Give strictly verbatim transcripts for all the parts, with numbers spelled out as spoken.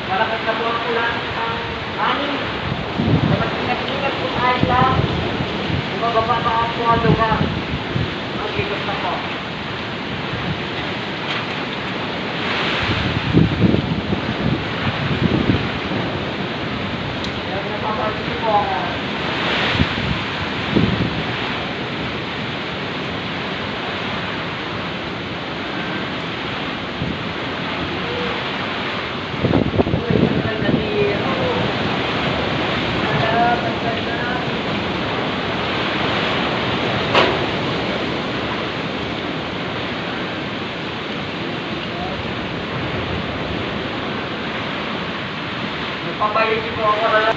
Malakas na po ang ulan, ang hangin. Dapat ingat-ingat po tayo sa bumababa sa aktual lugar. Ang bigat na po. Kaya napapansin po ako. Magpapaisip po ako na lang.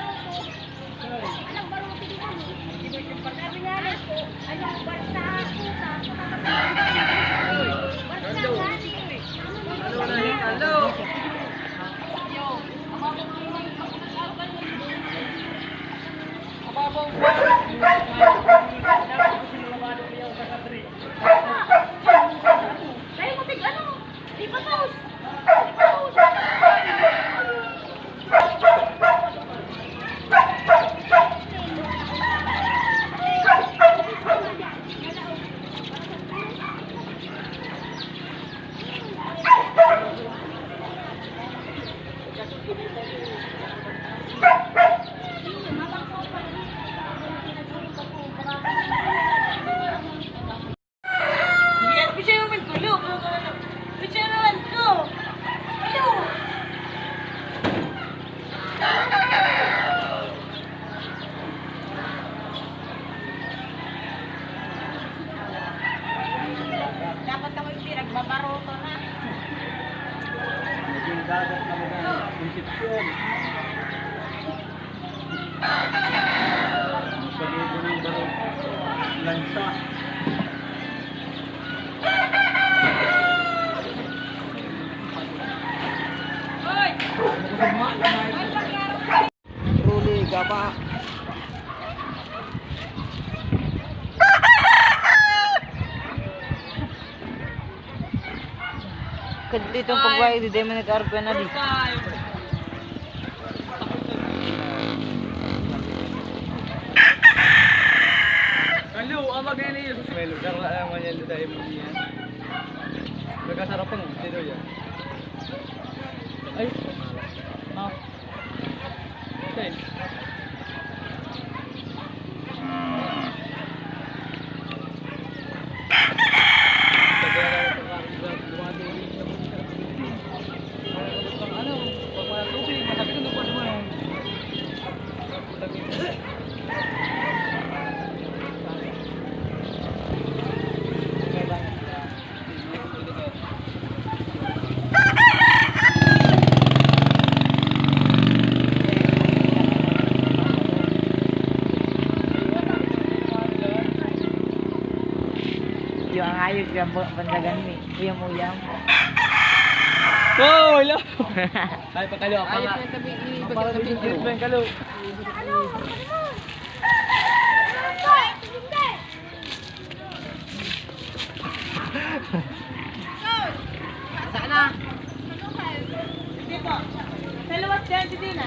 baruto. Anong baruto dito? Sabi nga rin po, anong barsa, puta, puta, puta, barsa nga rin. Hello, hello. Yo, ang mga pagkakas, ang mga pagkakas, Dai mo tig-ano, ipapaus. Ipapaus. Yan, picture naman ko, lo. Picture naman ko. Hello. Dapat kami pinagbabaroto na. Naging dagat na mga Concepcion. Pag-ibo ng barong lansa. Ruli, gaba. Kadto itong pagwayag, di tayo man nag-arog ka na, di. Hello, ang bagay na yun. May lugar na naman yan, di tayo mo niya. Nagkasarap ang sino yan. Ay, ah. Yung ang ayos, yung bu-, bandagan ni uyam-uyam. Oh, hello. Ay, pakalo, ayos panga. Yung tabi, ipagkatabi. Treatment, kalo. Saan na? Hindi po. Sa luwas dyan, si Dina.